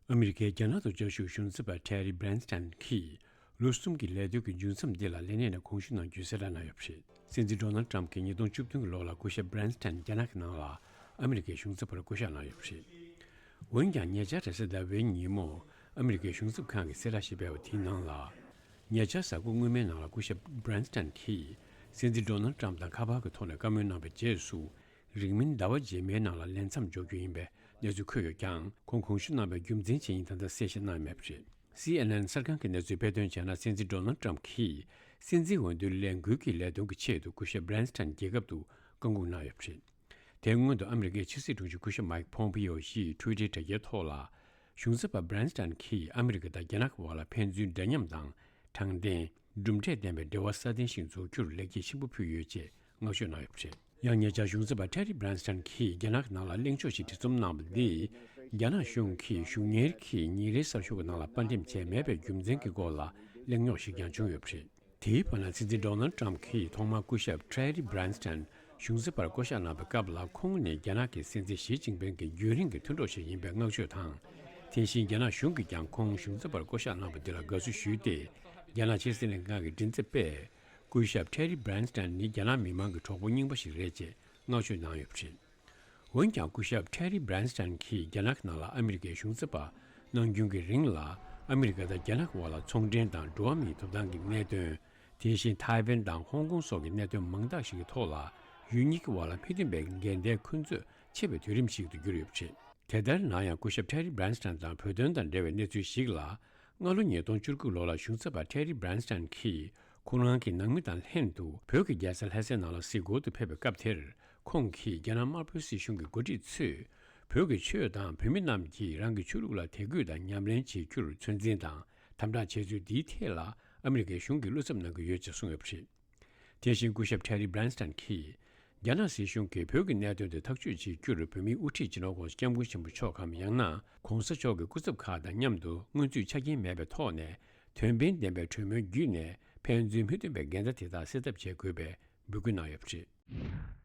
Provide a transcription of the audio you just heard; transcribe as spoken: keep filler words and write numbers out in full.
ཨ་མི་རི་ཀའི་རྒྱ་ནག་ཏུ་བཅའ་བཞུགས་གཞུང་ཚབ་པ་ཊེ་རི་བྷི་རན་སྟན་གྱིས་ལོ་གསུམ་གྱི་ལས་དོན་གྱི་མཇུག་མཚམས་འདི་ལ་ལས་གནས་ནས་དགོངས་ཞུ་གནང་རྒྱུའི་གསལ་བསྒྲགས་གནང་ཡོད་པ་རེད། སྲིད་འཛིན་ཌོ་ནལ་ཊམ་གྱིས་ཉིས་སྟོང་བཅུ་བདུན་གྱི་ལོ་ལ་སྐུ་ཞབས་བྷི་རན་སྟན་རྒྱ་ནག་གི་ནང་ལ་ཨ་མི་རི་ཀའི་གཞུང་ཚབ་པར་བསྐོ་གཞག་གནང་ཡོད་པ་རེད། འོན་ཀྱང་ཉེ་ཆར་རེས་གཟའ་ཟླ་བའི་ཉིན་མོ་ཨ་མི་རི་ཀའི་གཞུང་ཚབ་ཁང་གིས་གསལ་བསྒྲགས་ཤིག་སྤེལ་བ་དེའི་ནང་ལ། ཉེ་ཆར་གཟའ་འཁོར་སྔོན་མའི་ནང་ལ་སྐུ་ཞབས་བྷི་རན་སྟན་གྱིས་སྲིད་འཛིན་ཌོ་ནལ་ཊམ་དང་ཁ་པར་གྱི་ཐོག་ནས་བཀའ་མོལ་གནང་བའི་རྗེས་སུ། རིང་མིན་ཟླ་བ་རྗེས་མའི་ནང་ལ་ལས་མཚམས་འཇོག་རྒྱུ་ཡིན་པའི་གནས་ཚུལ་འཁོད་ཡོད་ཀྱང་། ཁོང་དགོངས་ཞུ་གནང་བའི་རྒྱུ་མཚན་ཅི་ཡིན་ད་ལྟ་གསལ་བཤད་གནང་མེད་པ་རེད། སི་ཨེན་ཨེན་གསར་ཁང་གི་གནས་ཚུལ་སྤེལ་དོན་བྱས་ན། སྲིད་འཛིན་ཌོ་ནལ་ཊམ་གྱིས་སྲིད་འཛིན་འོས་བསྡུའི་ལས་འགུལ་གྱི་ལས་དོན་གྱི་ཆེད་དུ་སྐུ་ཞབས་བྷི་རན་སྟན་རྒྱལ་ཁབ་ཏུ་བཀའ་འགུག་གནང་ཡོད་པ་རེད། དེའི་སྔོན་དུ་ཨ་མི་རི་ཀའི་ཕྱི་སྲིད་དྲུང་ཆེ་སྐུ་ཞབས་མའིག་ཕོམ་པིའོ་ཡིས་ཊུའི་ཊར་དྲ་རྒྱའི་ཐོག་ལ། གཞུང་ཚབ་པ་བྷི་རན་སྟན་གྱིས་ཨ་མི་རི་ཀ་དང་རྒྱ་ནག་གི་བར་ལ་ཕན་ཚུན་འདྲ་མཉམ་དང་དྲང་བདེན། གྲུབ་འབྲས་ལྡན་པའི་འབྲེལ་བ་སྲ་བརྟན་ཞིག་འཛུགས་རྒྱུར་ལེགས་སྐྱེས་ཆེན་པོ་ཕུལ་ཡོད་ཅེས་བསྔགས་བརྗོད་གནང་ཡོད་པ་རེད། ཡང་ཉེ་ཆར་གཞུང་ཚབ་པ་ཊེ་རི་བྷི་རན་སྟན་གྱིས་རྒྱ་ནག་ནང་ལ་གླེང་ཕྱོགས་ཤིག་འབྲི་རྩོམ་གནང་བ་འདིས། རྒྱ་ནག་གཞུང་གིས་གཞུང་གཉེར་གྱི་ཉིན་རེའི་གསར་ཤོག་གི་ནང་ལ་དཔར་འགྲེམས་བྱས་མེད་པའི་རྒྱུ་མཚན་གྱི་སྐོར་ལ་གླེང་རྙོག་ཞིག་ཀྱང་བྱུང་ཡོད་པ་རེད། དེའི་བར་ན། སྲིད་འཛིན་ཌོ་ནལ་ཊམ་གྱིས་ཐོག་མར་སྐུ་ཞབས་ཊེ་རི་བྷི་རན་སྟན་གཞུང་ཚབ་པར་བསྐོ་གཞག་གནང་བའི་སྐབས་ལ། ཁོང་ནི་རྒྱ་ནག་གི་སྲིད་འཛིན་ཞི་ཅིན་ཕིང་གི་རྒྱུན་རིང་གི་མཐུན་གྲོགས་ཤིག་ཡིན་པའི་བསྔགས་བརྗོད་དང་། དེ་བཞིན་རྒྱ་ནག་གཞུང་གིས་ཀྱང་ཁོང་གཞུང་ཚབ་པར་བསྐོ་གཞག་གནང་བ་འདི་ལ་དགའ་བསུ་ཞུས་ཏེ། རྒྱ་ནག་ཕྱི་སྲིད་ལྷན་ཁང་གི་མགྲིན་ཚབ་པས། སྐུ་ཞབས་ཊེ་རི་བྷི་རན་སྟན་ནི་རྒྱ་ནག་མི་མང་གི་གྲོགས་པོ་རྙིང་པ་ཞིག་རེད་ཅེས་བསྔགས་བརྗོད་གནང་ཡོད་པ་རེད། འོན་ཀྱང་། སྐུ་ཞབས་ཊེ་རི་བྷི་རན་སྟན་གྱིས་རྒྱ་ནག་ནང་ལ་ཨ་མི་རི་ཀའི་གཞུང་ཚབ་པ་གནང་རྒྱུན་གྱི་རིང་ལ། ཨ་མི་རི་ཀ་དང་རྒྱ་ནག་གི་བར་ལ་ཚོང་འབྲེལ་དང་འགྲོ་བ་མིའི་ཐོབ་ཐང་གི་གནད་དོན། དེ་བཞིན་ཐའེ་ཝན་དང་ཧོང་ཀོང་སོགས་ཀྱི་གནད་དོན་མང་དག་ཞིག་གི་ཐོག་ལ། ཡུལ་གཉིས་ཀྱི་བར་ལ་མི་མཐུན་པའི་འགལ་ཟླའི་འཁོན་རྩོད་ཆེ་བའི་དུས་རིམ་ཞིག་ཏུ་གྱུར་ཡོད་པ་རེད། དེ་ལྟར་ན་ཡང་། སྐུ་ཞབས་ཊེ་རི་བྷི་རན་སྟན་དང་བོད་དོན་དང་འབྲེལ་བའི་གནས་ཚུལ་ཞིག་ལ། སྔ་ལོ་ཉིས་སྟོང་བཅུ་དགུ་ལོ་ལ་གཞུང་ཚབ་པ་ཊེ་རི་བྷི་རན་སྟན་གྱིས་ཁོང་རང་གི་ནང་མི་དང་ལྷན་དུ་བོད་ཀྱི་རྒྱལ་ས་ལྷ་སའི་ནང་ལ་གཟིགས་སྐོར་དུ་ཕེབས་པའི་སྐབས་དེར། ཁོང་གིས་རྒྱ་ནག་དམར་པོའི་སྲིད་གཞུང་གི་འགོ་ཁྲིད་ཚོས་བོད་ཀྱི་ཆོས་དང་བོད་མི་རྣམས་ཀྱིས་རང་གི་ཆོས་ལུགས་ལ་དད་གུས་དང་ཉམས་ལེན་བྱེད་རྒྱུར་ཚོད་འཛིན་དང་དམ་དྲག་བྱས་ཚུལ་འདིའི་ཐད་ལ། ཨ་མི་རི་ཀའི་གཞུང་གིས་བློ་འཚབ་གནང་གི་ཡོད་ཅེས་གསུངས་ཡོད་པ་རེད། དེ་བཞིན་སྐུ་ཞབས་ཊེ་རི་བྷི་རན་སྟན་གྱིས། རྒྱ་ནག་སྲིད་གཞུང་གིས་བོད་ཀྱི་གནད་དོན་དེ་ཐག་གཅོད་བྱེད་རྒྱུར་བོད་མིའི་དབུ་ཁྲིད་སྤྱི་ནོར་༸གོང་ས་༸སྐྱབས་མགོན་ཆེན་པོ་མཆོག་གམ། ཡང་ན་༸གོང་ས་མཆོག་གི་སྐུ་ཚབ་ཁག་དང་མཉམ་དུ་སྔོན་ཚུད་ཆ་རྐྱེན་མེད་པའི་ཐོག་ནས་དོན་ཕན་ལྡན་པའི་གྲོས་མོལ་བརྒྱུད་ནས་ཕན་ཚུན་མི་མཐུན་པའི་འགལ་ཟླ་དེ་དག་སེལ་ཐབས་བྱེད་དགོས་པའི་འབོད་སྐུལ་གནང་ཡོད་པ་རེད།